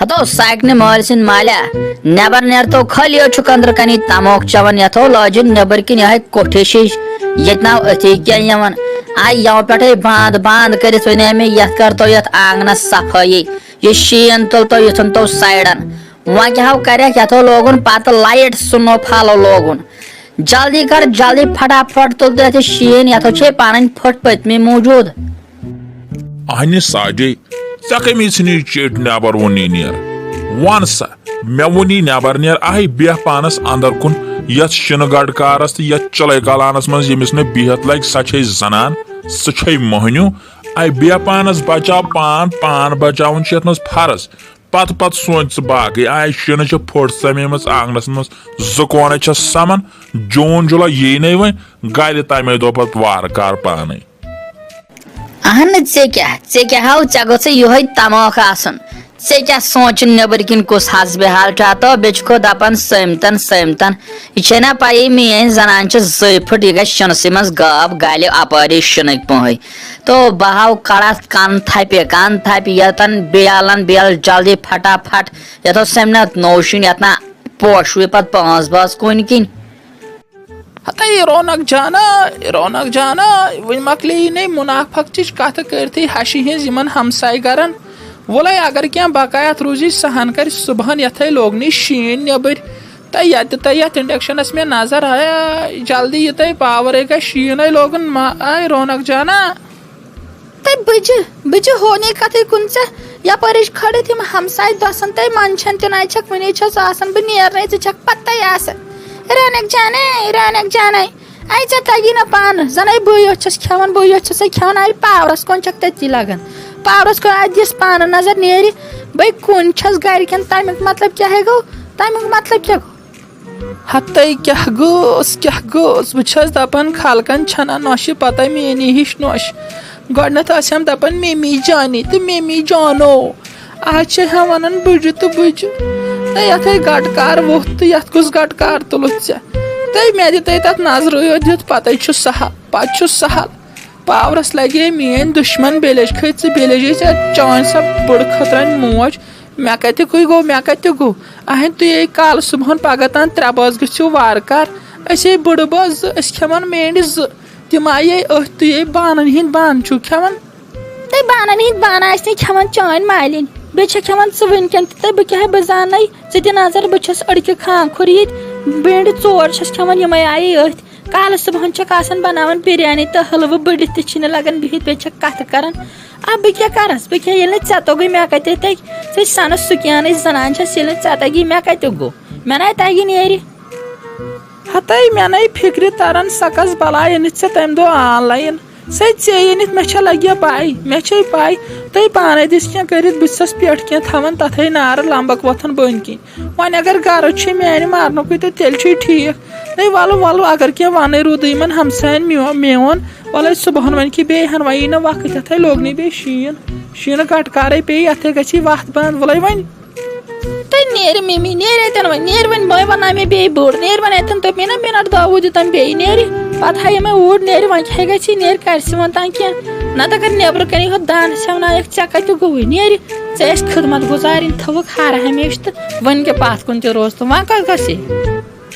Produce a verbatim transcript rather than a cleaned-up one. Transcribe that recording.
ہتو ساکنہِ مٲلۍ سٕنٛدۍ مالیا، نٮ۪بر نیرتو خٲلی یوت چھُکھ أنٛدرٕ کنی تموکھ چٮ۪وان، یتھو لٲجِن نیٚبٕرۍ کِنۍ یِہے کوٚٹھِش ہِش، ییٚتہِ ناو أتھی کینٛہہ یِوان۔ آے یَوٕ پٮ۪ٹھے باند باند کٔرِتھ وَنے مےٚ، یتھ کرتو یتھ آنگنس صفٲیی، یہِ شیٖن تُلتو یُتھُن تو سایڈن۔ وۄنۍ کیٛاہ ہو کرکھ، یتھو لوگُن پتہٕ لایٹ سنو پھالو لوگُن۔ جلدی کر، جلدی، پھٹافٹ تُل تہٕ یتھ شیٖن، یتھو چھے پنٕنۍ پھٔٹ پٔتمہِ موٗجوٗد۔ اہنہِ ساجے، ژےٚ کٔمۍ ژھٕنی چیٚٹۍ نٮ۪بر ووٚنی نیر؟ وَن سا، مےٚ ووٚنی نٮ۪بر نیر، اَہَے بیٚہہ پانس اندر کُن، یتھ شِنہٕ گڑکارس تہٕ یتھ چِلَے کلانس منٛز ییٚمِس نہٕ بِہِتھ لگہِ، سۄ چھے زنان، سُہ چھے مٔہنیوٗ۔ اَے بیٚہہ پانس، بچاو پان، پان بچاوُن چھُ یتھ منٛز فرض۔ پتہٕ پتہٕ سونٛچ ژٕ باقٕے، اَے شِنہٕ چھِ پھوٚٹ ژَمیمٕژ آنگنس منٛز، زٕ کونہٕ چھَس سَمان، جوٗن جُلَے یی نَے وۄنۍ، گرِ تَمے دۄہ پتہٕ وارٕ کارٕ پانے۔ اہن ژےٚ کیٛاہ، ژےٚ کیٛاہ ہاو، ژےٚ گوٚژھے یِہوٚے تموکھ آسُن۔ ژےٚ کیٛاہ سونٛچُن نیٚبٕرۍ کِنۍ کُس حسبِ حال چھُ؟ ہتو بیٚیہِ چھُکھ دپان سٔمتن، سٔمتن۔ یہِ چھے نا پیی میٲنۍ زنان چھِ زٕے پھٕٹ، یہِ گژھِ شِنسٕے منٛز غٲب، گلہِ اپٲری شِنٕکۍ پٲٹھۍ۔ تو بہٕ ہاو کڑتھ کن تھپہِ، کن تھپہِ، یتن بیلن بیل جلدی پھٹا پھٹ، یتھ اوس سمنت نوشن، یتھ نا پوشوٕے پتہٕ پانٛژھ بٲژ کُنہِ کِنۍ۔ ہتے رونق جانا، رونق جانا، وۄنۍ مۄکلے یہِ نے منافقتٕچ کتھٕ کٔرتھٕے ہشہِ ہٕنٛز یِمن ہمساے گرن۔ وۄلے اگر کینٛہہ بقایت روٗزی سہن کرِ صبحن یتھے لوگنٕے شیٖن نیبٕرۍ۔ تہٕ یتہِ تہٕ یتھ انڈکشنس مےٚ نظر آیا، جلدی یہِ تہٕ پاورے گژھِ شیٖنے لوگُن ما آے رونق جانا۔ تہٕ بٕجہِ، بٕجہِ ہونے کتھٕے کُن ژےٚ، یپٲرۍ چھِ کھڑِتھ یِم ہمساے دۄسن تہٕ منٛدچھان تہِ نَے چھکھ، وُنے چھس آسان بہٕ نیرنے، ژٕ چھکھ پتہٕ آسان۔ رونق جانے، رونق جانے، اے ژےٚ تگی نہ پانہٕ، زنے بٕے یوت چھس کھٮ۪وان، بٕے یوت چھسے کھٮ۪وان، اے پاورس کُن چھکھ تٔتی لگان۔ پاورس کُن اَتہِ دِس پانہٕ نظر، نیرِ بے کُن چھس گرِکٮ۪ن، تمیُک مطلب کیٛاہ ہے گوٚو؟ تمیُک مطلب کیٛاہ گوٚو؟ ہتے کیٛاہ گوٚژھ، کیٛاہ گوٚژھ؟ بہٕ چھَس دَپان، خلقن چھَنا نۄشہِ پَتہ میٛٲنی ہِش نۄش۔ گۄڈٕنٮ۪تھ آسہِ ہَم دَپان، "میمی جانی" تہٕ "میمی جانو"۔ آز چھِ ہَم وَنان، "بٕجہِ" تہٕ "بٕجہِ"۔ تہٕ یَتھ ہے گَٹہٕ کار ووٚتھ تہٕ یَتھ کُس گَٹہٕ کار تُلُتھ ژےٚ؟ تہٕ مےٚ دِتَے تَتھ نظرٕے یوت دِتھ، پَتَے چھُ سَہَل، پَتہٕ چھُ سَہَل۔ پاورس لگے میٲنۍ دُشمن بیٚلِج کھٔتۍ ژٕ بیٚلِجے ژےٚ چٲنۍ سۄ بٕڑ کھٔترٲنۍ موج۔ مےٚ کتہِ گوٚو، مےٚ کتہِ گوٚو؟ اہن تُہۍ یے کالہٕ صبحن پگہہ تام ترٛےٚ بٲژ گٔژھِو وارٕ کار۔ أسۍ یے بٕڑٕ بٲژ زٕ، أسۍ کھٮ۪من مینڈِ زٕ۔ تِم آیے أتھۍ، تُہۍ یے بانن ہٕنٛدۍ بانہٕ چھِو کھٮ۪وان۔ تہٕ بانن ہٕنٛدۍ بانہٕ آسہِ نہٕ کھٮ۪وان چٲنۍ مالِنۍ، بیٚیہِ چھےٚ کھٮ۪وان ژٕ وٕنکٮ۪ن تہِ۔ تہٕ بہٕ کیٛاہ، بہٕ زانَے، ژٕ دِ نظر، بہٕ چھَس أڑکہِ کھانکھُر ییٚتہِ، بینڈِ ژور چھَس کھٮ۪وان، یِمَے آیے أتھۍ۔ کالہٕ صُبحن چھَکھ آسان بَناوان بِریانی تہٕ حلوٕ، بٔڑِتھ تہِ چھِنہٕ لَگان بِہِتھ، بیٚیہِ چھَکھ کَتھٕ کَران۔ آ، بہٕ کیٛاہ کَرَس، بہٕ کیٛاہ، ییٚلہِ نہٕ ژےٚ توٚگُے، مےٚ کَتہِ تَگہِ؟ ژٕ سَنَس سُکیانٕچ زَنان چھَس، ییٚلہِ نہٕ ژےٚ تَگی، مےٚ کَتہِ گوٚو؟ مےٚ نَے تَگہِ نیرِ۔ ہَتَے مےٚ نَے فِکرِ تَران، سۄ کَس بَلاے أنِتھ ژےٚ تَمہِ دۄہ آن لاین۔ سُہ ژے أنِتھ، مےٚ چھےٚ لَگہِ پَے، مےٚ چھے پَے۔ تُہۍ پانَے دِژ کینٛہہ کٔرِتھ، بہٕ چھَس پٮ۪ٹھ کینٛہہ تھاوان تَتھَے نارٕ لَمبَکھ وۄتھان بٔنۍ کِنۍ۔ وۄنۍ اگر گرٕ چھُے میانہِ مرنُکُے تہٕ تیٚلہِ چھُے ٹھیٖک۔ ہے وَلہٕ وَلہٕ، اگر کینٛہہ وَنَے روٗدُے یِمَن ہمساین میو-، میون، وَلہٕ صُبحن وۄنۍ کہِ بیٚیہِ ہن وۄنۍ یی نہٕ وقت یَتھَے لوگنٕے بیٚیہِ شیٖن۔ شیٖنہٕ گٹہٕ کارَے پیٚیہِ، یَتھَے گژھی وَتھ بنٛد۔ وَلَے وۄنۍ۔ تہٕ نیرِ مِمی، نیرِ اَتٮ۪ن وۄنۍ، نیرِ وۄنۍ، وۄنۍ وَناو مےٚ بیٚیہِ بٔڑ، نیرِ وۄنۍ اَتٮ۪ن، دوٚپ مےٚ نہ مِنٹ دَہ وُہ دِتَن بیٚیہِ، نیرِ۔ پَتہٕ ہایہِ مےٚ اوٗرۍ، نیرِ وۄنۍ کیٛاہ گژھی، نیرِ کَرِ سِوَن تام کینٛہہ۔ نَتہٕ اگر نیٚبرٕ کَنہِ یہِ ہُہ دانہٕ سیٚونایَکھ، ژےٚ کَتہِ گوٚوُے؟ نیرِ۔ ژےٚ اَسہِ خدمت گُزارٕنۍ تھٲوٕکھ ہر ہمیشہٕ تہٕ وۄنۍ کیٛاہ پَتھ کُن تہِ روز تہٕ وۄنۍ کَتھ گژھِ؟